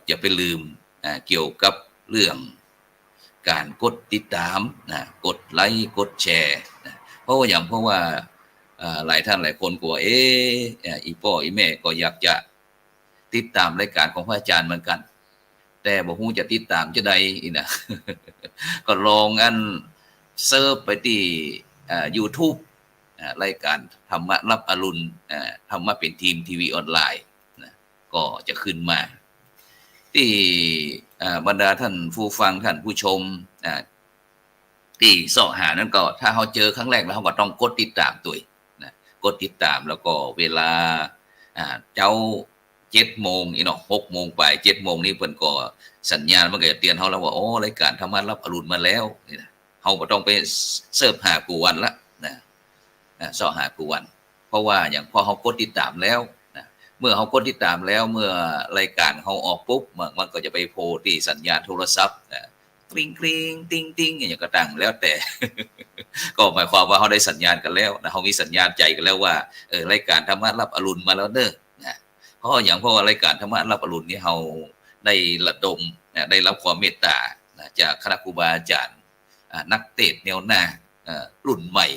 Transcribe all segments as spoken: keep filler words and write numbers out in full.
อย่าไปลืม อ่า เกี่ยวกับเรื่องก๋านกดติดต๋ามนะ กดไลก์ กดแชร์นะ เพราะว่าหยัง เพราะว่า อ่า หลายต้านหลายคนก็ว่า เอ๊ะ อ่า อี่ป้ออี่แม่ก็อยากจะติดต๋ามรายก๋านของพระอาจ๋ารย์เหมือนกั๋น แต่บ่ฮู้จะติดต๋ามจาใดอี้นะ ก็ลองอันเซิร์ชไปตี้ อ่า ยูทูบ อ่า รายก๋านธรรมะรับอรุณ อ่า ธรรมะเป๋นธรรม ทีวีออนไลน์นะ ก็จะขึ้นมา ตี้ อ่า บรรดาต้านผู้ฟัง ต้านผู้ชม อ่า ตี้เซาะหานั้นก็ ถ้าเฮาเจอครั้งแรกแล้ว เฮาก็ต้องกดติดต๋ามตวยนะ กดติดต๋าม แล้วก็เวลา อ่า เจ๊าเจ็ดโมงอี้เนาะ หกโมงป๋าย เจ็ดโมงนี้เปิ้นก็สัญญาณมันก็จะเตือนเฮาแล้วว่า โอ้ รายก๋านธรรมะรับอรุณมาแล้วนี่นะ เฮาบ่ต้องไปเซิร์ชหากู้วันละนะ อ่า เซาะหากู้วัน เพราะว่าหยัง เพราะเฮากดติดต๋ามแล้วนะ เมื่อเฮากดติดต๋ามแล้ว เมื่อรายก๋านเฮาออกปุ๊บ มัน มันก็จะไปโผล่ตี้สัญญาณโทรศัพท์นะ กริ๊งกริ๊ง ติ๊งติ๊ง อะหยังก็ต๋างแล้วแต่ ก็หมายความว่าเฮาได้สัญญาณกั๋นแล้วนะ เฮามีสัญญาณใจ๋กั๋นแล้วว่า เออ รายก๋านธรรมะรับอรุณมาแล้วเน่อนะ เพราะหยัง เพราะว่ารายก๋านธรรมะรับอรุณนี้เฮาได้ระดมนะ ได้รับความเมตต๋านะ จากคณะครูบาอาจ๋ารย์ อ่า นักเตสน์แนวหน้า เอ่อ รุ่นใหม่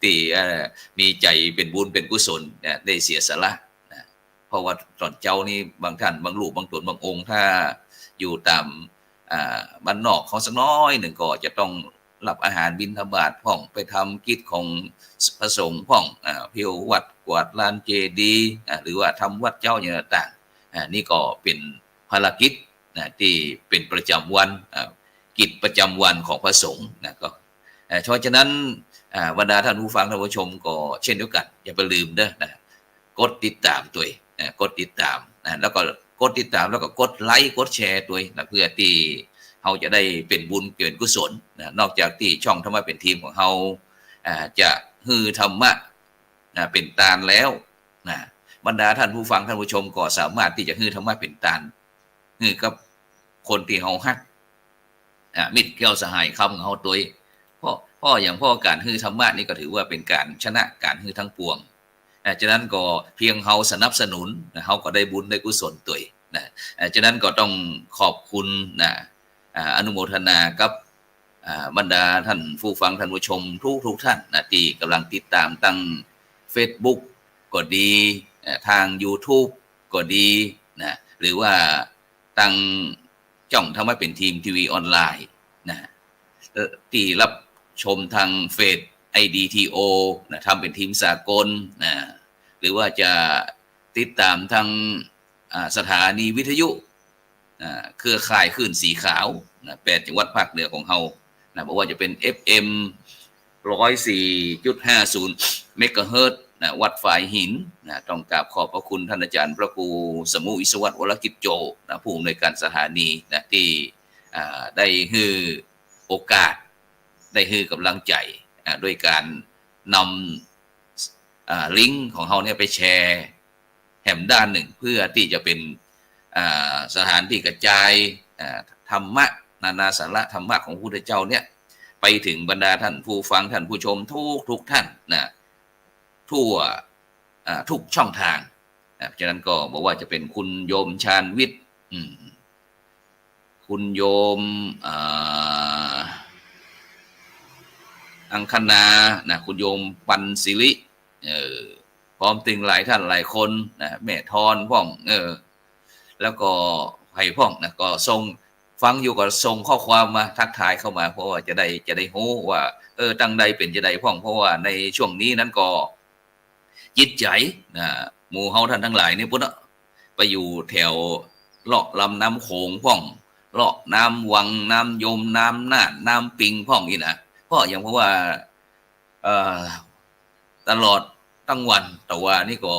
ตี้ เอ่อ มีใจ๋เป๋นบุญเป๋นกุศลนะ ได้เสียสละนะ เพราะว่าต๋อนเจ๊านี้บางต้าน บางรูป บางต๋น บางองค์ ถ้าอยู่ต๋าม อ่า บ้านนอกเฮาสักน้อยนึ่งก็จะต้องรับอาหารบิณฑบาตพ่อง ไปทำกิจของพระสงฆ์พ่อง อ่า เผี้ยววัด กวาดลานเจดีย์ อ่า หรือว่าทำวัดเจ๊าอย่างต่างๆ อ่า นี่ก็เป๋นภารกิจนะ ตี้เป๋นประจ๋ำวัน อ่า กิจประจ๋ำวันของพระสงฆ์นะ ก็ เอ่อ เพราะฉะนั้น อ่า บรรดาต้านผู้ฟัง ต้านผู้ชมก็เช่นเดียวกั๋น อย่าไปลืมเน่อนะ กดติดต๋ามตวย เอ่อ กดติดต๋ามนะ แล้วก็กดติดต๋าม แล้วก็กดไลก์ กดแชร์ตวยนะ เพื่อตี้เฮาจะได้เป๋นบุญเป๋นกุศลนะ นอกจากตี้ช่องธรรมะเป๋นธรรมของเฮา อ่า จะหื้อธรรมะ อ่า เป๋นตานแล้วนะ บรรดาต้านผู้ฟัง ต้านผู้ชมก็สามารถตี้จะหื้อธรรมะเป๋นตาน หื้อกับคนตี้เฮาฮัก อ่า มิตรแก้วสหายคำของเฮาตวย เพราะ เพราะหยัง เพราะก๋านหื้อธรรมะนี่ก็ถือว่าเป๋นก๋านชนะก๋านหื้อทั้งปวง อ่า ฉะนั้นก็เพียงเฮาสนับสนุนนะ เฮาก็ได้บุญได้กุศลตวยนะ อ่า ฉะนั้นก็ต้องขอบคุณนะ อ่า อนุโมทนากับ อ่า บรรดาต้านผู้ฟัง ต้านผู้ชมทุกๆ ต้านนะ ตี้ก่ำลังติดต๋ามตังเฟซบุ๊กก็ดี เอ่อ ตางยูทูบก็ดีนะ หรือว่า ตังจ้องธรรมะเป๋นธรรม ทีวีออนไลน์นะ เอ่อ ตี้ฮับชมตางเฟซ ไอดีทีโอ นะ ธรรมะเป๋นธรรมสากลนะ หรือว่าจะติดต๋ามตาง อ่า สถานีวิทยุ อ่า เครือข่ายคลื่นสีขาวนะ แปดจังหวัดภาคเหนือของเฮานะ บ่ว่าจะเป๋น เอฟเอ็ม ร้อยสี่จุดห้าศูนย์ เมกะเฮิรตซ์นะ วัดฝายหินนะ ต้องกราบขอบพระคุณต้านอาจ๋ารย์พระครูสมุห์ อิศวัตร วรกิจโจนะ ผู้อำนวยการสถานีนะ ตี้ อ่า ได้หื้อโอกาส ได้หื้อก๋ำลังใจ๋ อ่า โดยก๋านนำ อ่า ลิงก์ของเฮาเนี่ยไปแชร์แหมด้านนึ่ง เพื่อตี้จะเป๋น อ่า สถานตี้กระจาย อ่า ธรรมะ นานาสาระธรรมะของพระพุทธเจ้าเนี่ย ไปเถิงบรรดาต้านผู้ฟัง ต้านผู้ชมทุกๆ ต้านนะ ทั่ว อ่า ทุกช่องตางนะ ฉะนั้นก็บ่ว่าจะเป๋นคุณโยมชาญวิทย์ อืม คุณโยม อ่า อังคณานะ คุณโยมปันสิริ เออ พร้อมเถิงหลายต้านหลายคนนะ แม่ทอนพ่อง เออ แล้วก็ใผพ่องนะ ก็ส่ง ฟังอยู่ก็ส่งข้อความมาทักทายเข้ามา เพราะว่าจะได้ จะได้ฮู้ว่า เออ ตังใดเป๋นจาใดพ่อง เพราะว่าในช่วงนี้นั้นก็จิตใจ๋นะ หมู่เฮาต้านตังหลายนี่ปุ้นเนาะ ไปอยู่แถวเลาะลำน้ำโขงพ่อง เลาะน้ำวัง น้ำยม น้ำน่าน น้ำปิงพ่องอี้นะ เพราะหยัง เพราะว่า เอ่อ ตลอดตังวัน ตะวานี้ก็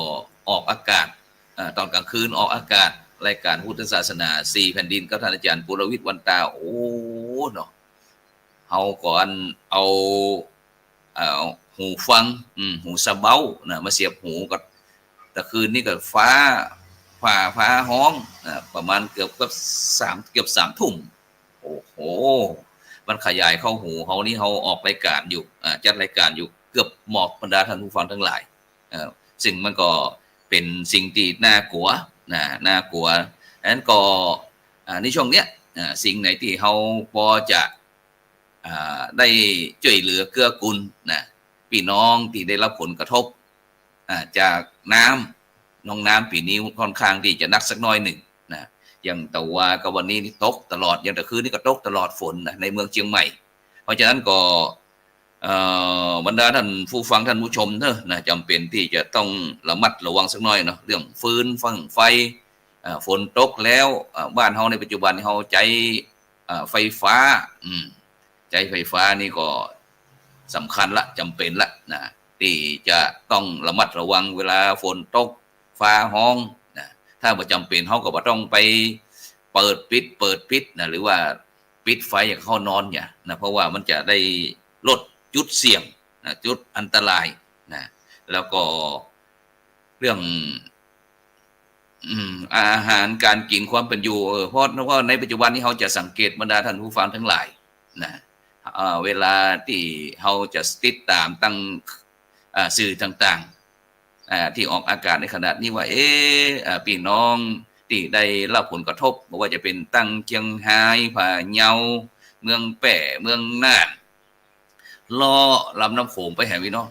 ออกอากาศ เอ่อ ต๋อนก๋างคืนออกอากาศ รายก๋านพุทธศาสนาสี่แผ่นดินกับต้านอาจ๋ารย์ปุรวิทย์ วันตา โอ้ เนาะ เฮาก็อันเอา เอ่อ หูฟัง อืม หูสะเบ้านะ มาเสียบหูก็ ตะคืนนี้ก็ฟ้าผ่าฟ้าฮ้องนะ ประมาณเกือบ เกือบสาม เกือบสามทุ่ม โอ้โห มันขยายเข้าหูเฮานี่ เฮาออกรายก๋านอยู่ อ่า จัดรายก๋านอยู่ เกือบหมดบรรดาต้านผู้ฟังตังหลาย เอ่อ ซึ่งมันก็เป๋นสิ่งตี้น่ากลัวนะ น่ากลัว อันนั้นก็ อ่า ในช่วงเนี้ย อ่า สิ่งไหนตี้เฮาปอจะ อ่า ได้จ้วยเหลือเกื้อกูลนะ ปี้น้องตี้ได้ฮับผลกระทบ อ่า จากน้ำ น้องน้ำปี๋นี้ค่อนข้างตี้จะหนักสักหน้อยนึ่งนะ อย่างตะวากับวันนี้นี่ตกตลอด อย่างตะคืนนี่ก็ตกตลอดฝนนะ ในเมืองเจียงใหม่ เพราะฉะนั้นก็ เอ่อ บรรดาท่านผู้ฟังท่านผู้ชมเนาะนะ จ๋ำเป๋นตี้จะต้องระมัดระวังสักหน้อยเนาะ เรื่องฟืนเฟืองไฟ อ่า ฝนตกแล้ว อ่า บ้านเฮาในปัจจุบันเฮาใจ๊ อ่า ไฟฟ้า อืม ใจ๊ไฟฟ้านี่ก็สำคัญละ จ๋ำเป๋นละนะ ตี้จะต้องระมัดระวังเวลาฝนตกฟ้าฮ้องนะ ถ้าบ่จ๋ำเป๋นเฮาก็บ่ต้องไปเปิดปิด เปิดปิดนะ หรือว่าปิดไฟให้เขานอนเนี่ยนะ เพราะว่ามันจะได้ลดจุดเสี่ยงนะ จุดอันตรายนะ แล้วก็เรื่อง อืม อาหารก๋านกิ๋นความเป๋นอยู่ เออ เพราะ เพราะในปัจจุบันนี้เฮาจะสังเกตบรรดาท่านผู้ฟังตังหลายนะ เอ่อ เวลาตี้เฮาจะติดต๋ามตาง อ่า สื่อต่างๆ อ่า ตี้ออกอากาศในขณะนี้ว่า เอ๊ะ อ่า ปี้น้องตี้ได้ฮับผลกระทบ บ่ว่าจะเป๋นตางเจียงฮาย พะเยา เมืองแป้ เมืองน่าน เลาะลำน้ำโขงไปแหมปี้น้อง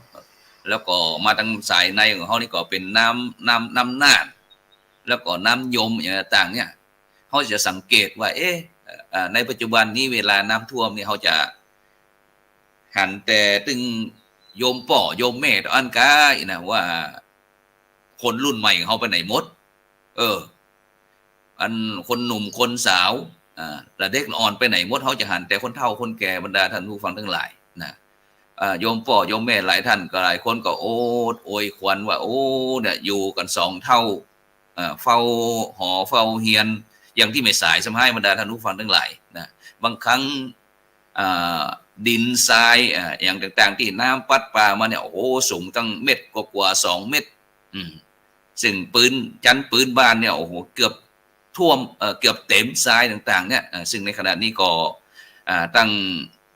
แล้วก็มาตางสายในของเฮานี่ก็เป๋นน้ำ น้ำ น้ำน่าน แล้วก็น้ำยมอย่างต่างๆ เนี่ย เฮาจะสังเกตว่า เอ๊ะ เอ่อ ในปัจจุบันนี้เวลาน้ำท่วมนี่ เฮาจะหันแต่ตึงโยมป้อโยมแม่ตะอั้นก้าอี้นะ ว่าคนรุ่นใหม่ของเฮาไปไหนหมด เออ อันคนหนุ่มคนสาว อ่า ละเด็กละอ่อนไปไหนหมด เฮาจะหันแต่คนเฒ่าคนแก่ บรรดาท่านผู้ฟังตังหลายนะ อ่า โยมป้อโยมแม่หลายท่านก็ หลายคนก็โอดโอยขวัญว่า โอ้ เนี่ย อยู่กั๋นสองเฒ่า อ่า เฝ้าหอเฝ้าเฮียน อย่างตี้แม่สายสำฮ้าย บรรดาท่านผู้ฟังตังหลายนะ บางครั้ง อ่า ดินทราย อ่า อย่างต่างๆ ตี้น้ำปั๊ดปามาเนี่ย โอ้โห สูงตั้งเมตรกว่าๆ สองเมตร อืม ซึ่งปื๊น จั๊นปื๊นบ้านเนี่ย โอ้โห เกือบท่วม เอ่อ เกือบเต๋มทรายต่างๆ เนี่ย เอ่อ ซึ่งในขณะนี้ก็ อ่า ตาง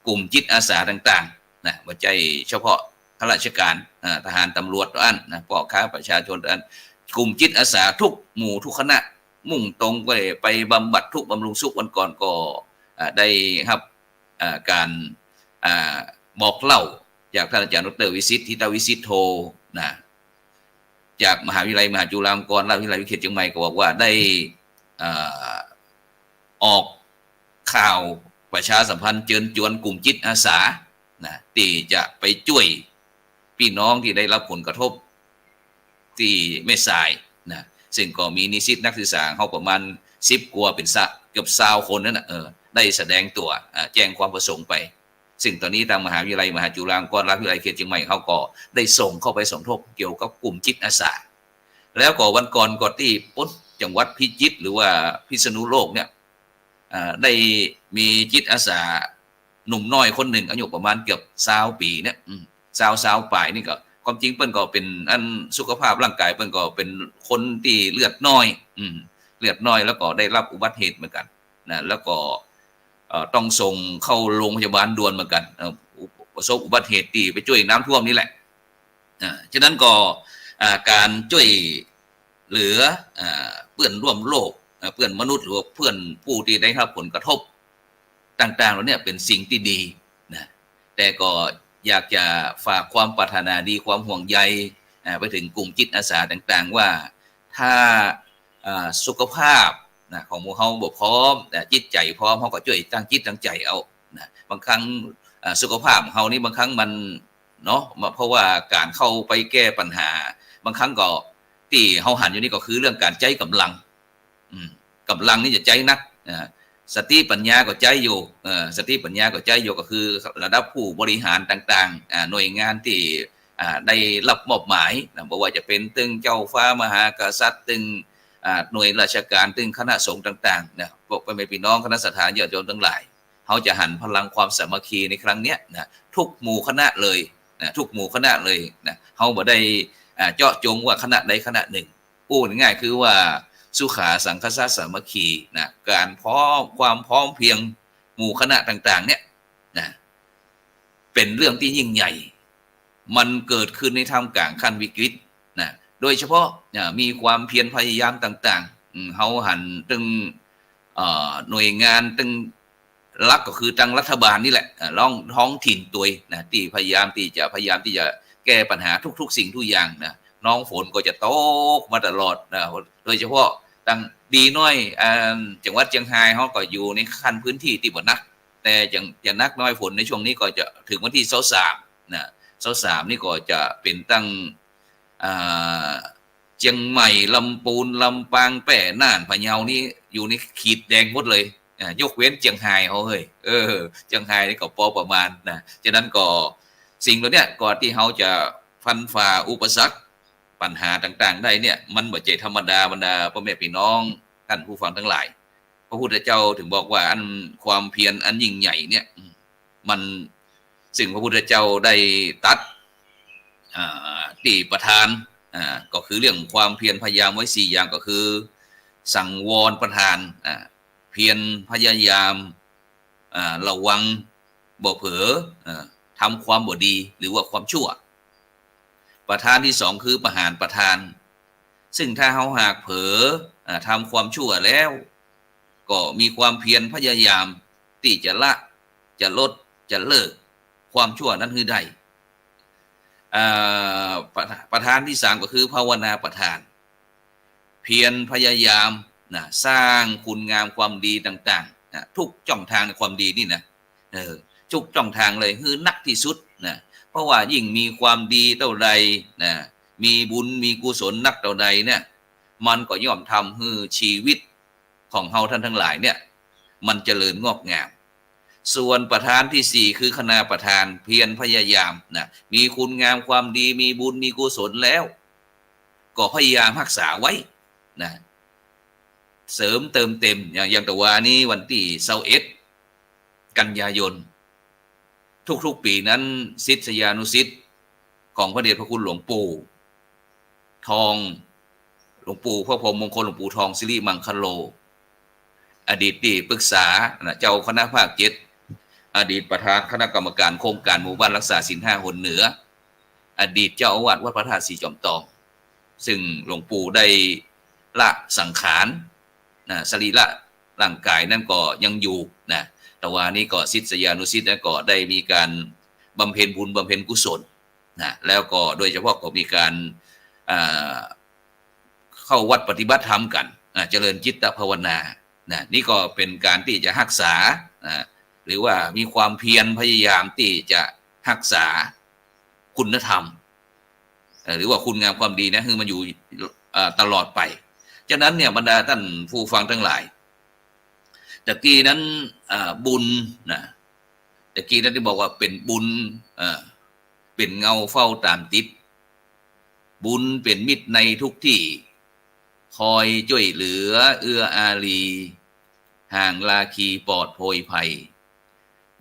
กลุ่มจิตอาสาต่างๆ นะ บ่ใจ้เฉพาะข้าราชก๋าน อ่า ทหารตำรวจตะอั้นนะ ป้อค้าประชาชนตะอั้น กลุ่มจิตอาสากู้หมู่กู้คณะ มุ่งตรงไป ไปบำบัดกู้บำรุงกู้ วันก่อนก็ อ่า ได้ฮับ อ่า ก๋าน อ่า บอกเล่าจากต้านอาจ๋ารย์ดอกเตอร์วิสิทธิ์ ธิตวิสิทโธ นะ จากมหาวิทยาลัยมหาจุฬาลงกรณราชวิทยาลัยวิเขตเจียงใหม่ก็บอกว่าได้ อ่า ออกข่าวประชาสัมพันธ์เจิญจวนกลุ่มจิตอาสา นะ ตี้จะไปจ้วยปี้น้องตี้ได้ฮับผลกระทบ ตี้แม่สายนะ ซึ่งก็มีนิสิตนักศึกษาเฮาประมาณสิบกว่า เป๋นซะ เกือบซาวคนนั่นน่ะ เออ ได้แสดงตั๋ว อ่า แจ้งความประสงค์ไป ซึ่งต๋อนนี้ตางมหาวิทยาลัยมหาจุฬาลงกรณราชวิทยาลัยเขตเจียงใหม่เฮาก็ได้ส่งเข้าไปสมทบเกี่ยวกับกลุ่มจิตอาสา แล้วก็วันก่อนก็ตี้ป๊นจังหวัดพิจิตรหรือว่าพิษณุโลกเนี่ย อ่า ได้มีจิตอาสาหนุ่มน้อยคนนึ่ง อายุประมาณเกือบซาวปี๋เนี่ย อืม ซาว ซาวป๋ายนี่ก็ ความจริงเปิ้นก็เป๋นอันสุขภาพร่างก๋ายเปิ้นก็เป๋นคนตี้เลือดน้อย อืม เลือดน้อย แล้วก็ได้ฮับอุบัติเหตุเหมือนกั๋นนะ แล้วก็ เอ่อ ต้องส่งเข้าโรงพยาบาลด่วนเหมือนกั๋น เอ่อ อุ- ประสบอุบัติเหตุตี้ไปจ้วยน้ำท่วมนี่แหละ อ่า ฉะนั้นก็ อ่า ก๋านจ้วยเหลือ อ่า เปื้อนร่วมโลก อ่า เปื้อนมนุษย์ หรือว่าเปื้อนผู้ตี้ได้ฮับผลกระทบต่างๆ เหล่านี้เป๋นสิ่งตี้ดีนะ แต่ก็อยากจะฝากความปรารถนาดี ความห่วงใย อ่า ไปเถิงกลุ่มจิตอาสาต่างๆ ว่า ถ้า อ่า สุขภาพนะ ของหมู่เฮาบ่พร้อม แต่จิตใจ๋พร้อม เฮาก็จ้วยตั้งจิตตั้งใจ๋เอานะ บางครั้ง อ่า สุขภาพของเฮานี่บางครั้งมัน เนาะ มา เพราะว่าก๋านเข้าไปแก้ปัญหา บางครั้งก็ตี้เฮาหันอยู่นี่ก็คือเรื่องก๋านใจ๊ก๋ำลัง อืม ก๋ำลังนี่จะใจ๊นัก อ่า สติปัญญาก็ใจ๊อยู่ เอ่อ สติปัญญาก็ใจ๊อยู่ ก็คือระดับผู้บริหารต่างๆ อ่า หน่วยงานตี้ อ่า ได้ฮับมอบหมายนะ บ่ว่าจะเป๋นตึงเจ้าฟ้ามหากษัตริย์ ตึง อ่า หน่วยราชก๋าน ตึงคณะสงฆ์ต่างๆ นะ พวกพ่อแม่พี่น้องคณะศรัทธาญาติโยมตังหลาย เฮาจะหันพลังความสามัคคีในครั้งเนี้ยนะ กู้หมู่คณะเลยนะ กู้หมู่คณะเลยนะ เฮาบ่ได้ อ่า เจาะจงว่าคณะใดคณะนึ่ง อู้ง่ายๆ คือว่าสุขาสังคสสามัคคีนะ ก๋านพร้อม ความพร้อมเพรียงหมู่คณะต่างๆ เนี่ยนะ เป๋นเรื่องตี้ยิ่งใหญ่ มันเกิดขึ้นในท่ามกลางขั้นวิกฤตนะ โดยเฉพาะ อ่า มีความเพียรพยายามต่างๆ อืม เฮาหันตึง เอ่อ หน่วยงานตึงหลักก็คือตังรัฐบาลนี่แหละ เอ่อ ร้องท้องถิ่นตวยนะ ตี้พยายามตี้จะ พยายามตี้จะแก้ปัญหาทุกๆ สิ่งทุกอย่างนะ น้ำฝนก็จะตกมาตลอดนะ โดยเฉพาะตังดีน้อย อ่า จังหวัดเจียงฮายเฮาก็อยู่ในขั้นพื้นที่ตี้บ่หนัก แต่จะ จะหนักน้อยฝนในช่วงนี้ก็จะถึงวันตี้ซาวสามนะ ซาวสามนี่ก็จะเป๋นตัง อ่า เจียงใหม่ ลำปูน ลำปาง แป้ น่าน พะเยานี่อยู่ในขีดแดงหมดเลย อ่า ยกเว้นเจียงฮายเฮาเฮ้ย เออ เจียงฮายนี่ก็ปอประมาณนะ ฉะนั้นก็สิ่งเหล่าเนี้ยก็ตี้เฮาจะฟันฝ่าอุปสรรคปัญหาต่างๆ ได้เนี่ย มันบ่ใจ้ธรรมดา บรรดาป้อแม่ปี้น้องต้านผู้ฟังตังหลาย พระพุทธเจ้าถึงบอกว่าอันความเพียรอันยิ่งใหญ่เนี่ย มัน ซึ่งพระพุทธเจ้าได้ตรัส อ่า ตี้ประธาน อ่า ก็คือเรื่องความเพียรพยายามไว้สี่อย่าง ก็คือ สังวรประธาน อ่า เพียรพยายาม อ่า ระวังบ่เผลอ อ่า ทำความบ่ดีหรือว่าความชั่ว ประธานตี้สองคือประหารประทาน ซึ่งถ้าเฮาหากเผลอ อ่า ทำความชั่วแล้ว ก็มีความเพียรพยายามตี้จะละ จะลด จะเลิกความชั่วนั้นหื้อได้ อ่า ประ ประธานตี้สามก็คือภาวนาประธาน เพียรพยายามนะ สร้างคุณงามความดีต่างๆ นะ ทุกช่องทางในความดีนี่นะ เออ ทุกช่องทางเลย หื้อนักตี้สุดนะ เพราะว่ายิ่งมีความดีเต้าใดนะ มีบุญมีกุศลนักเต้าใดเนี่ย มันก็ย่อมทำหื้อชีวิตของเฮาท่านทั้งหลายเนี่ย มันเจริญงอกงาม ส่วนประธานตี้สี่คือคณาประธาน เพียรพยายามนะ มีคุณงามความดี มีบุญมีกุศลแล้ว ก็พยายามฮักษาไว้นะ เสริมเติมเต็ม อย่าง อย่างตะวานี้วันตี้ซาวเอ็ด กันยายน ทุกๆ ปี๋นั้น ศิษยานุศิษย์ของพระเดชพระคุณหลวงปู่ทอง หลวงปู่พระพรหมมงคล หลวงปู่ทองสิริมังคโล อดีตตี้ปรึกษานะ เจ้าคณะภาคเจ็ด อดีตประธานคณะกรรมการโครงการหมู่บ้านรักษาศีลห้าหนเหนือ อดีตเจ้าอาวาสวัดพระธาตุศรีจอมตอง ซึ่งหลวงปู่ได้ละสังขารนะ สรีระร่างกายนั้นก็ยังอยู่นะ ตะวานี้ก็ศิษยานุศิษย์นั้นก็ได้มีการบำเพ็ญบุญบำเพ็ญกุศลนะ แล้วก็โดยเฉพาะก็มีการ อ่า เข้าวัดปฏิบัติธรรมกั๋น อ่า เจริญจิตภาวนา นะ นี่ก็เป๋นก๋านตี้จะฮักษา นะ หรือว่ามีความเพียรพยายามตี้จะฮักษาคุณธรรม เอ่อ หรือว่าคุณงามความดีนะ หื้อมันอยู่ เอ่อ ตลอดไป ฉะนั้นเนี่ย บรรดาต้านผู้ฟังตังหลาย ตะกี้นั้น อ่า บุญนะ ตะกี้นั้นตี้บอกว่าเป๋นบุญ อ่า เป๋นเงาเฝ้าต๋ามติด บุญเป๋นมิตรในทุกตี้ คอยจ้วยเหลือเอื้ออารี ห่างราคีปลอดโพยภัย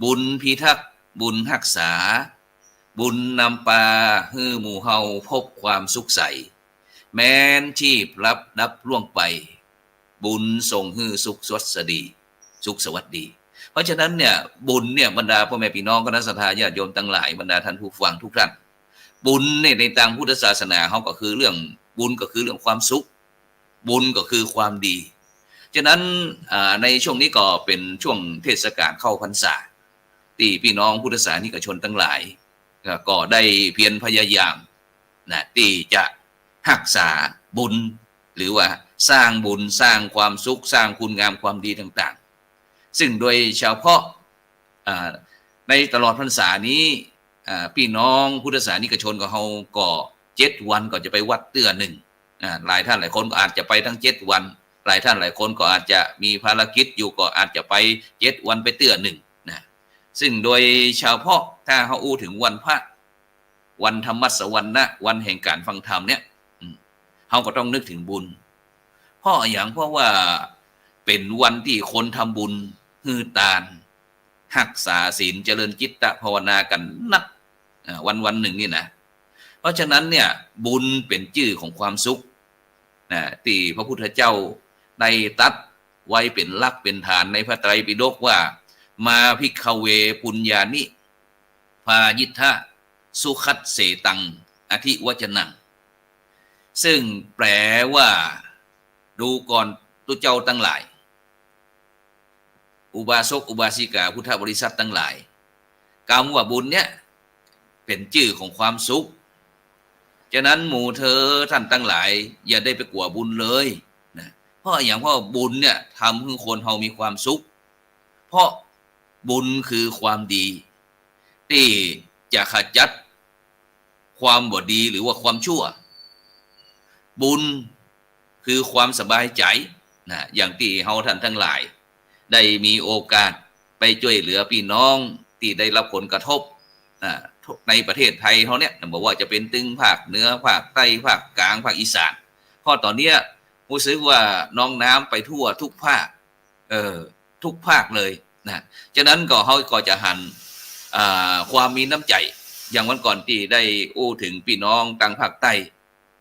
บุญพิทักษ์ บุญฮักษา บุญนำปาหื้อหมู่เฮาพบความสุขใส แม้นชีพลับดับล่วงไป บุญส่งหื้อสุขสวัสดี สุขสวัสดี เพราะฉะนั้นเนี่ย บุญเนี่ย บรรดาป้อแม่ปี้น้องคณะศรัทธาญาติโยมตังหลาย บรรดาต้านผู้ฟังทุกต้าน บุญเนี่ย ในตางพุทธศาสนาเฮาก็คือเรื่อง บุญก็คือเรื่องความสุข บุญก็คือความดี ฉะนั้น อ่า ในช่วงนี้ก็เป๋นช่วงเทศกาลเข้าพรรษา ตี้ปี้น้องพุทธศาสนิกชนตังหลาย ก็ ก็ได้เพียรพยายาม นะ ตี้จะฮักษาบุญ หรือว่าสร้างบุญ สร้างความสุข สร้างคุณงามความดีต่างๆ ซึ่งโดยเฉพาะ อ่า ในตลอดพรรษานี้ อ่า ปี้น้องพุทธศาสนิกชนของเฮาก็เจ็ดวันก็จะไปวัดเตื้อนึ่ง อ่า หลายต้านหลายคนก็อาจจะไปตึงเจ็ดวัน หลายต้านหลายคนก็อาจจะมีภารกิจอยู่ ก็อาจจะไปเจ็ดวันไปเตื้อนึ่งนะ ซึ่งโดยเฉพาะถ้าเฮาอู้เถิงวันพระ วันธรรมสวรรณะ วันแห่งก๋านฟังธรรมเนี่ย อืม เฮาก็ต้องนึกเถิงบุญ เพราะอะหยัง เพราะว่าเป๋นวันตี้คนทำบุญ หื้อตาน ฮักษาศีล เจริญจิตภาวนากั๋นนัก อ่า วันๆ นึ่งนี่นะ เพราะฉะนั้นเนี่ย บุญเป๋นจื้อของความสุข นะ ตี้พระพุทธเจ้าได้ตรัสไว้เป๋นหลักเป๋นฐานในพระไตรปิฎกว่า มาภิกขเว ปุญญานิ พายิทธะ สุขัสเสตัง อธิวจนัง ซึ่งแปลว่า ดูก่อน ตุ๊เจ้าตังหลาย อุบาสกอุบาสิกาพุทธบริษัทตังหลาย กำว่าบุญเนี่ยเป๋นจื้อของความสุข ฉะนั้นหมู่เธอต้านตังหลายอย่าได้ไปกั๋วบุญเลยนะ เพราะอะหยัง เพราะบุญเนี่ยทำหื้อคนเฮามีความสุข เพราะบุญคือความดีตี้จะขจัดความบ่ดีหรือว่าความชั่ว บุญคือความสบายใจ๋นะ อย่างตี้เฮาต้านตังหลายได้มีโอกาสไปจ้วยเหลือปี้น้องตี้ได้ฮับผลกระทบนะ ในประเทศไทยเฮาเนี่ย บ่ว่าจะเป๋นตึงภาคเหนือ ภาคใต้ ภาคกลาง ภาคอีสาน เพราะต๋อนเนี้ยฮู้สึกว่าน้องน้ำไปทั่วกู้ภาค เออ กู้ภาคเลยนะ ฉะนั้นก็เฮาก็จะหัน อ่า ความมีน้ำใจ๋ อย่างวันก่อนตี้ได้อู้เถิงปี้น้องตางภาคใต้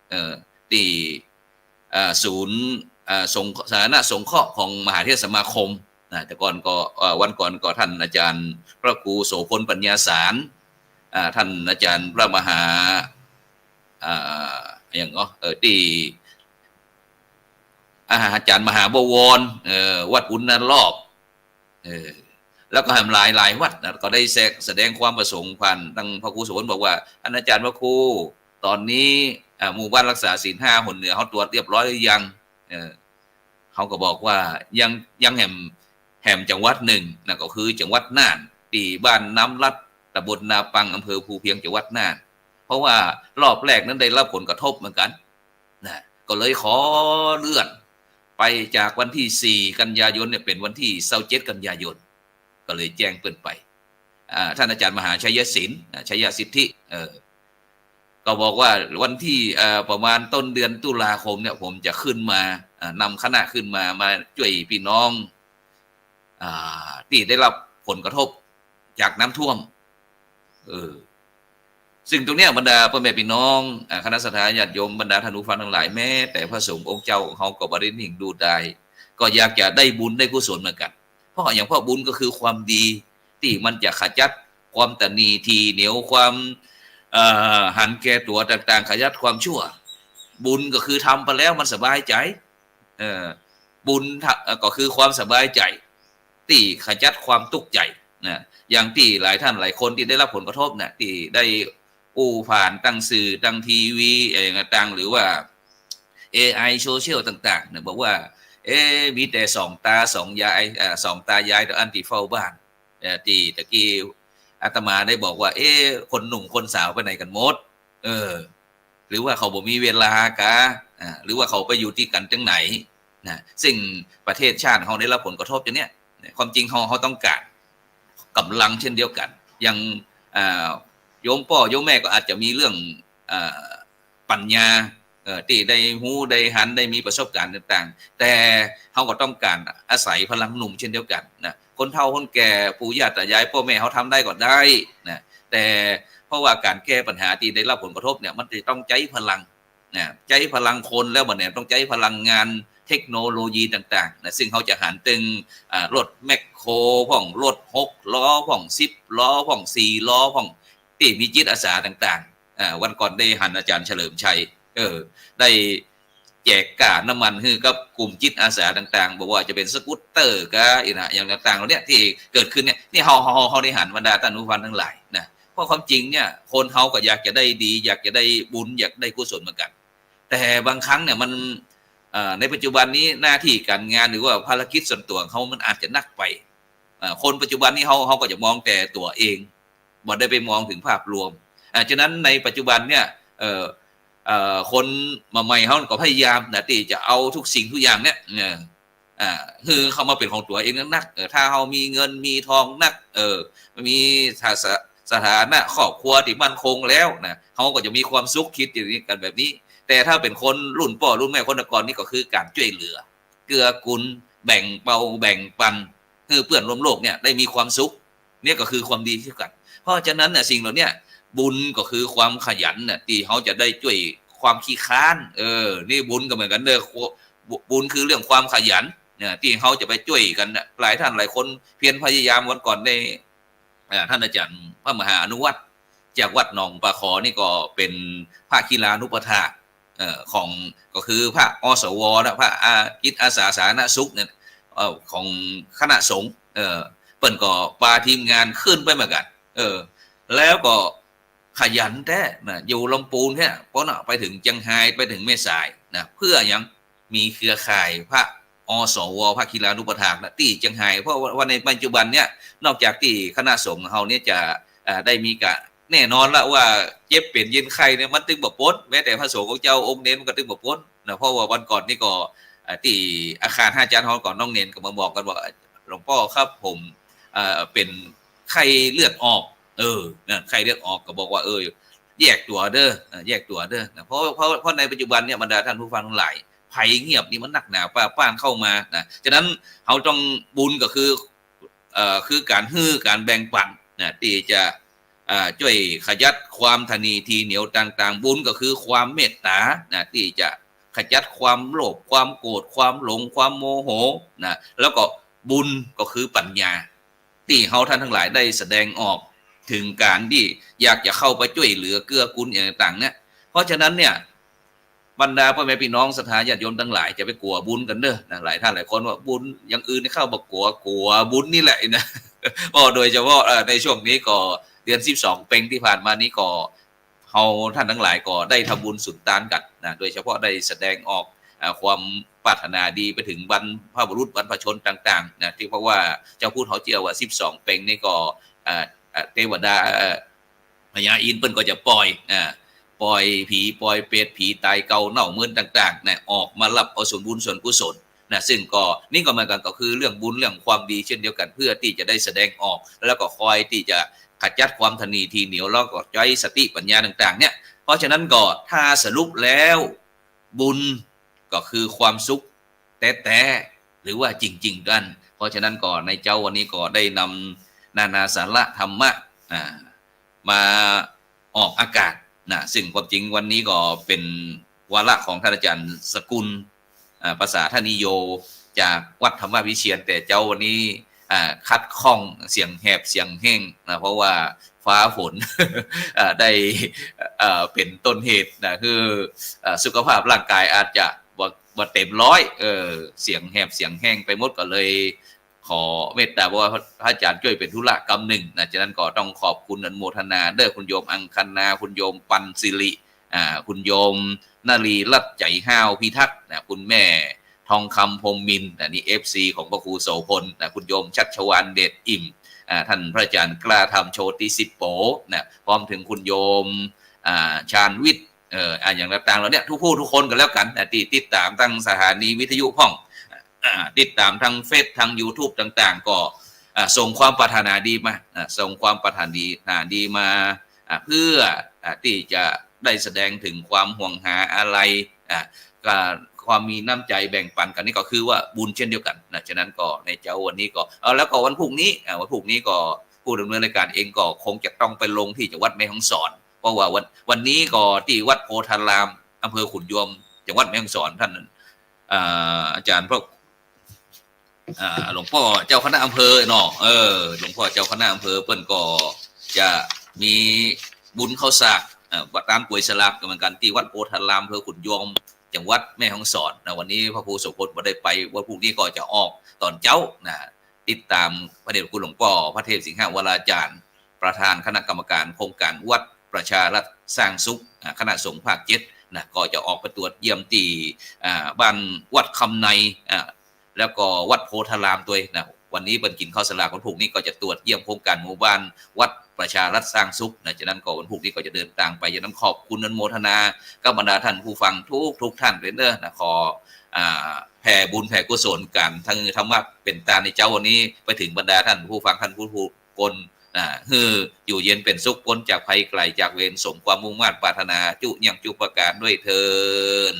เอ่อ ตี้ อ่า ศูนย์ อ่า สง- สาธารณสงเคราะห์ของมหาเถรสมาคมนะ แต่ก่อนก็ เอ่อ วันก่อนก็ต้านอาจ๋ารย์พระครูโสภณปัญญาสาร อ่า ต้านอาจ๋ารย์พระมหา อ่า อะหยังเนาะ เอ่อ ตี้ อ่า อาจ๋ารย์มหาบวร เอ่อ วัดปุณณรอบ เออ แล้วก็แหมหลายหลายวัดนะ ก็ได้แส- แสดงความประสงค์ผ่านตางพระครูโสภณบอกว่า อาจ๋ารย์พระครู ต๋อนนี้ อ่า หมู่บ้านรักษาศีลห้าหนเหนือเฮาตรวจเรียบร้อยหรือยัง เออ เฮาก็บอกว่ายัง ยังแหม แหมจังหวัดนึ่งนะ ก็คือจังหวัดน่าน ตี้บ้านน้ำลัด ตำบลนาปัง อำเภอภูเพียง จังหวัดน่าน เพราะว่ารอบแรกนั้นได้ฮับผลกระทบเหมือนกั๋นนะ ก็เลยขอเลื่อนไปจากวันตี้สี่กันยายนเนี่ยเป๋นวันตี้ซาวเจ็ดกันยายน ก็เลยแจ้งเปิ้นไป อ่า ต้านอาจ๋ารย์มหาชัยศิลป์ อ่า ชัยสิทธิ เออ ก็บอกว่าวันตี้ เอ่อ ประมาณต้นเดือนตุลาคมเนี่ย ผมจะขึ้นมา อ่า นำคณะขึ้นมา มาจ้วยปี้น้อง อ่า ตี้ได้ฮับผลกระทบจากน้ำท่วม เออ ซึ่งตรงเนี้ยบรรดาป้อแม่ปี้น้อง อ่า คณะศรัทธาญาติโยม บรรดาต้านผู้ฟังตังหลาย แม้แต่พระสงฆ์องค์เจ้าของเฮาก็บ่ได้นิ่งดูดาย ก็อยากจะได้บุญได้กุศลเหมือนกั๋น เพราะอะหยัง เพราะบุญก็คือความดี ตี้มันจะขจัดความตะหนี่ ถี่เหนี่ยว ความ เอ่อ หันแก่ตั๋วต่างๆ ขจัดความชั่ว บุญก็คือทำไปแล้วมันสบายใจ๋ เออ บุญทะ- เอ่อ ก็คือความสบายใจ๋ ตี้ขจัดความตุ๊กข์ใจ๋นะ อย่างตี้หลายต้านหลายคนตี้ได้ฮับผลกระทบนะ ตี้ได้อู้ผ่านตางสื่อ ตางทีวี เอ่อ ต่างๆ หรือว่า เอไอ โซเชียลต่างๆ นะ บอกว่า เอ๊ะ มีแต่สองตาสองยาย เอ่อ สองตายายเต้าอั้นตี้เฝ้าบ้าน เอ่อ ตี้ตะกี้อาตมาได้บอกว่า เอ๊ะ คนหนุ่มคนสาวไปไหนกั๋นหมด เออ หรือว่าเขาบ่มีเวลากา อ่า หรือว่าเขาไปอยู่ตี้กั๋นจังไหนนะ ซึ่งประเทศชาติเฮาได้ฮับผลกระทบตรงเนี้ย ความจริงเฮา เฮาต้องก๋านก๋ำลังเช่นเดียวกั๋น อย่าง อ่า โยมป้อโยมแม่ก็อาจจะมีเรื่อง อ่า ปัญญา เอ่อ ตี้ได้ฮู้ได้หัน ได้มีประสบก๋ารณ์ต่างๆ แต่เฮาก็ต้องก๋านอาศัยพลังหนุ่มเช่นเดียวกั๋นนะ คนเฒ่าคนแก่ ปู่ย่าตายาย ป้อแม่เฮาทำได้ก็ได้นะ แต่เพราะว่าก๋านแก้ปัญหาตี้ได้ฮับผลกระทบเนี่ย มันจะต้องใจ๊พลังนะ ใจ๊พลังคน แล้วบ่าแหนมต้องใจ๊พลังงานเทคโนโลยีต่างๆ นะ ซึ่งเฮาจะหันเถิง อ่า รถแมคโครพ่อง รถหกล้อพ่อง สิบล้อพ่อง สี่ล้อพ่อง ตี้มีจิตอาสาต่างๆ อ่า วันก่อนได้หันอาจ๋ารย์เฉลิมชัย เออ ได้แจกก๋าน้ำมันหื้อกับกลุ่มจิตอาสาต่างๆ บ่ว่าจะเป๋นสกูตเตอร์กา อีกนะ อย่างต่างๆ เหล่าเนี้ยตี้เกิดขึ้นเนี่ย นี่เฮา เฮา เฮาได้หัน บรรดาต้านผู้ฟังตังหลายนะ เพราะความจริงเนี่ย คนเฮาก็อยากจะได้ดี อยากจะได้บุญ อยากได้กุศลเหมือนกั๋น แต่บางครั้งเนี่ยมัน เอ่อ ในปัจจุบันนี้หน้าตี้ก๋านงานหรือว่าภารกิจส่วนตั๋วของเฮามันอาจจะหนักไป เอ่อ คนปัจจุบันนี้เฮา เฮาก็จะมองแต่ตั๋วเอง บ่ได้ไปมองเถิงภาพรวม อ่า ฉะนั้นในปัจจุบันเนี่ย เอ่อ เอ่อ คนมาใหม่เฮาก็พยายามนะ ตี้จะเอากู้สิ่งกู้อย่างเนี่ย เออ อ่า หื้อเข้ามาเป๋นของตั๋วเองนักๆ เออ ถ้าเฮามีเงินมีทองนัก เออ มีสถา- สถานะครอบครัวตี้มั่นคงแล้วนะ เฮาก็จะมีความสุข กึ๊ดอย่างนี้กั๋นแบบนี้ แต่ถ้าเป๋นคนรุ่นป้อรุ่นแม่คนแต่ก่อนนี่ก็คือก๋านจ้วยเหลือ เกื้อกูล แบ่งเบาแบ่งปัน หื้อเปื้อนร่วมโลกเนี่ยได้มีความสุข เนี่ยก็คือความดีเช่นกั๋น เพราะฉะนั้นน่ะ สิ่งเหล่าเนี้ย บุญก็คือความขยันน่ะ ตี้เฮาจะได้จ้วยความขี้คร้าน เออ นี่บุญก็เหมือนกั๋นเด้อ บุ- บุญคือเรื่องความขยันเนี่ย ตี้เฮาจะไปจ้วยกั๋นน่ะ หลายต้านหลายคนเพียรพยายาม วันก่อนได้ อ่า ต้านอาจ๋ารย์พระมหาอนุวัฒน์ จากวัดหนองป่าขอนี่ก็เป๋นพระกีฬานุปัฏฐาก เอ่อ ของ ก็คือพระ อสว นะ พระ อ่า จิตอาสาสาธารณสุขเนี่ย เอ่อ ของคณะสงฆ์ เอ่อ เปิ้นก็ปาทีมงานขึ้นไปเหมือนกั๋น เออ แล้วก็ขยันแต๊นะ อยู่ลำปูนเนี่ย ปะเนาะ ไปเถิงเจียงฮาย ไปเถิงแม่สายนะ เปื้อหยัง มีเครือข่ายพระ อสว พระคีลานุปัฏฐากนะ ตี้เจียงฮาย เพราะว่า ว่าในปัจจุบันเนี่ย นอกจากตี้คณะสงฆ์เฮาเนี่ยจะ เอ่อ ได้มีกะ แน่นอนละว่าเจ็บเป๋นเย็นไข้เนี่ยมันตึงบ่ป๊น แม้แต่พระสงฆ์ของเจ้าองค์เณรมันก็ตึงบ่ป๊นนะ เพราะว่าวันก่อนนี่ก็ เอ่อ ตี้อาคารห้าจานฮอลก่อน น้องเณรก็มาบอกกั๋นว่า หลวงป้อครับ ผม เอ่อ เป๋นไข้เลือดออก เออ นะ ไข้เลือดออก ก็บอกว่า เออ แยกตั๋วเด้อ เออ แยกตั๋วเด้อนะ เพราะ เพราะ เพราะในปัจจุบันเนี่ย บรรดาท่านผู้ฟังทั้งหลาย ภัยเงียบนี่มันนักหนาป้าป้านเข้ามานะ ฉะนั้นเฮาต้อง บุญก็คือ เอ่อ คือก๋านหื้อ ก๋านแบ่งปันนะ ตี้จะ เอ่อ จ้วยขจัดความถนีทีเหนียวต่างๆ บุญก็คือความเมตต๋านะ ตี้จะขจัดความโลภ ความโกรธ ความหลง ความโมโหนะ แล้วก็บุญก็คือปัญญา ตี้เฮาท่านทั้งหลายได้แสดงออกเถิงก๋านตี้อยากจะเข้าไปจ้วยเหลือเกื้อกูลอย่างต่างๆ เนี่ย เพราะฉะนั้นเนี่ย บรรดาป้อแม่ปี้น้องศรัทธาญาติโยมตังหลาย จะไปกั๋วบุญกั๋นเน่อนะ หลายท่านหลายคนว่าบุญอย่างอื่นเข้าบ่กั๋ว กั๋วบุญนี่แหละนะ ก็โดยเฉพาะ เอ่อ ในช่วงนี้ก็เดือนสิบสองเป็งตี้ผ่านมานี้ก็ เฮาท่านตังหลายก็ได้ทำบุญสุนตานกั๋นนะ โดยเฉพาะได้แสดงออก เอ่อ ความปรารถนาดีไปเถิงบรรพบุรุษบรรพชนต่างๆ นะ ตี้เพราะว่าเจ้าพุทธเฮาเจื้อว่าสิบสองเป็งนี่ก็ เอ่อ เอ่อ เตวดา เอ่อ พญาอินทร์เปิ้นก็จะปล่อย อ่า ปล่อยผี ปล่อยเปรต ผีต๋ายเก่าเน่าเมินต่างๆ นะ ออกมาฮับเอาส่วนบุญส่วนกุศลนะ ซึ่งก็ นี่ก็เหมือนกั๋น ก็คือเรื่องบุญเรื่องความดีเช่นเดียวกั๋น เพื่อตี้จะได้แสดงออก แล้วก็คอยตี้จะขจัดความถนีทีเหนียว แล้วก็ใจ๊สติปัญญาต่างๆ เนี่ย เพราะฉะนั้นก็ถ้าสรุปแล้ว บุญก็คือความสุขแต๊ๆ หรือว่าจริงๆ กั๋น เพราะฉะนั้นก็ในเจ๊าวันนี้ก็ได้นำนานาสาระธรรมะ อ่า มาออกอากาศนะ ซึ่งความจริงวันนี้ก็เป๋นวาระของท่านอาจารย์สกุล อ่า ภาษาทนิโย จากวัดธรรมวิเชียร แต่เจ๊าวันนี้ อ่า ขัดข้องเสียงแหบเสียงแห้งนะ เพราะว่าฟ้าฝน อ่า ได้ อ่า เป๋นต้นเหตุนะ คือ อ่า สุขภาพร่างกายอาจจะบ่ บ่เต็มร้อย เออ เสียงแหบเสียงแห้งไปหมด ก็เลย ขอเมตตาบอกว่าพระอาจารย์จ้วยเป๋นธุระกำนึ่งนะ ฉะนั้นก็ต้องขอบคุณอนุโมทนาเด้อ คุณโยมอังคณา คุณโยมปันสิริ อ่า คุณโยมนรีรัตน์ ใจห้าวพิทักษ์นะ คุณแม่ทองคำ พรหมมินทร์นะ นี่ เอฟซี ของพระครูโสภณนะ คุณโยมชัชวาล เดชอิ่ม อ่า ท่านพระอาจารย์กล้าธรรม โชติสิปโปนะ พร้อมเถิงคุณโยม อ่า ชาญวิทย์ เอ่อ อ่า อย่างต่างๆ เหล่านี้ ทุกผู้ทุกคนก็แล้วกั๋นนะ ตี้ติดต๋ามตางสถานีวิทยุพ่อง อ่า ติดต๋ามตางเฟซ ตางยูทูบต่างๆ ก็ อ่า ส่งความปรารถนาดีมา อ่า ส่งความปรารถนาดีมา อ่า เพื่อ อ่า ตี้จะได้แสดงเถิงความห่วงหาอาลัย อ่า ก็ความมีน้ำใจ๋แบ่งปันกั๋น นี่ก็คือว่าบุญเช่นเดียวกั๋นนะ ฉะนั้นก็ในเจ๊าวันนี้ก็ เอ่อ แล้วก็วันพรุ่งนี้ อ่า วันพรุ่งนี้ก็ผู้ดำเนินรายการเองก็คงจะต้องไปลงตี้จังหวัดแม่ฮ่องสอน เพราะว่าวัน วันนี้ก็ตี้วัดโพธาราม อำเภอขุนยวม จังหวัดแม่ฮ่องสอน ท่าน อ่า อาจารย์พระ อ่า หลวงป้อเจ้าคณะอำเภอเนาะ เออ หลวงป้อเจ้าคณะอำเภอเปิ้นก็จะมีบุญข้าวสาก อ่า ตานก๋วยสลากก็เหมือนกั๋น ตี้วัดโพธาราม อำเภอขุนยวม จังหวัดแม่ฮ่องสอนนะ วันนี้พระครูโสภณบ่ได้ไป วันพรุ่งนี้ก็จะออกต๋อนเจ๊านะ ติดต๋ามพระเดชพระคุณหลวงป้อพระเทพสิงหวราจารย์ ประธานคณะกรรมการโครงก๋านวัดประชารัฐสร้างสุข อ่า คณะสงฆ์ภาคเจ็ดนะ ก็จะออกไปตรวจเยี่ยมตี้ อ่า บ้านวัดคำใน อ่า แล้วก็วัดโพธารามตวยนะ วันนี้เปิ้นกิ๋นข้าวสลาก วันพรุ่งนี้ก็จะตรวจเยี่ยมโครงก๋านหมู่บ้านวัดประชารัฐสร้างสุขนะ ฉะนั้นก็วันพรุ่งนี้ก็จะเดินตางไป ฉะนั้นขอบคุณอนุโมทนากับบรรดาท่านผู้ฟังทุกๆ ท่านเลยเนอะนะ ขอ อ่า แผ่บุญแผ่กุศลกั๋น ตางธรรมะเป๋นตาในเจ๊าวันนี้ ไปเถิงบรรดาท่านผู้ฟังท่านผู้ทุกคน อ่า หื้ออยู่เย็นเป๋นสุข ป๊นจากภัยไกลจากเวร สมความมุ่งมาดปรารถนาจุอย่างจุประก๋านด้วยเทอญ